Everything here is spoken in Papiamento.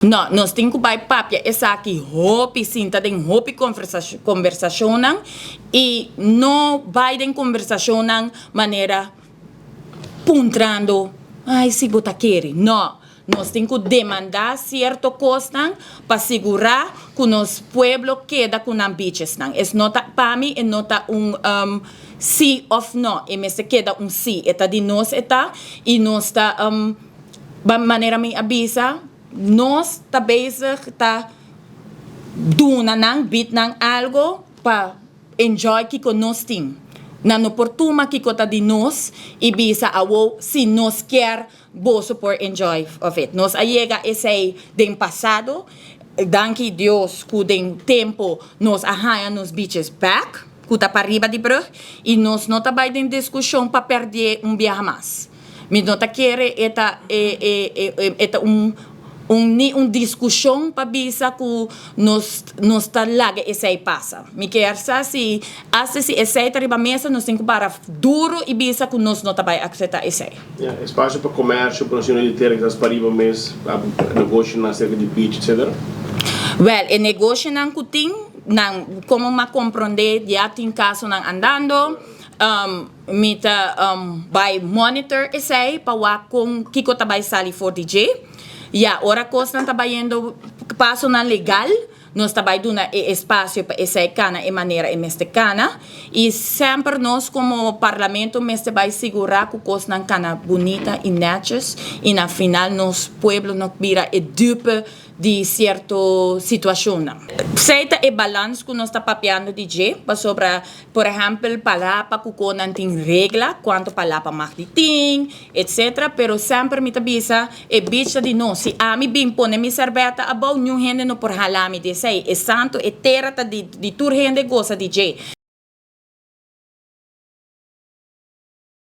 No, nos tin ku bai papia esaki hopi, sinta den hopi konversashonnan i no bai den konversashonnan manera puntrando, "Ai, si bo ta kere." No, nos tin ku demandá sierto kosnan pa sigurá ku nos pueblo keda ku nan beachesnan. Es no ta pa mi e no ta un si òf no, e mester keda un si. E ta di nos e ta i nos ta manera mi a bisa, nos ta bezig ta duna nan, bied nan algo pa enjoy kiko nos tin. Nan no por tuma kiko ta di nos i bisa awo si nos kier boso por enjoy of it. Nos a yega esei den pasado, danki Dios ku den tempu nos a haña nos beaches back, ku ta pariba di brug, i nos no ta bai den diskushon pa pèrdè un biaha mas. Mi no ta kere e ta e un ni un diskushon pa bisa ku nos ta laga esei pasa. Mi ke sa si hasta si esei ta riba mesa, nos tin ku para duru i bisa ku nos no ta bai aseptá esei. Yeah, espasio pa komersio, pa di tera ku ta pariba mes, negoshinan serka di beach, etc. Well, e negoshinan ku tin, nan, komo m'a komprondé, ya tin kasonan andando, mi ta bai monitor esei pa wak kon kiko ta bai sali for di dje. Ya, ora kosnan ta bayendo pasonan legal, nos ta bai duna e espasio pa esei kana e manera e mester kana. I semper nos komo parlamento mester bai sigurá ku kosnan kana bunita i netjes i na final nos pueblo no bira e dupe di sierto situashon. Esei ta e balans ku nos ta papiando di dje, pasobra, por ehèmpel, palapa ku nan tin regla, kuantu palapa mag di tin, etc. Pero semper mi ta bisa, e beach di nos. Si ami bin pone mi serbete abou, ningun hende no por hala mi di esei. E santu, e tera ta di tur hende gosa di dje.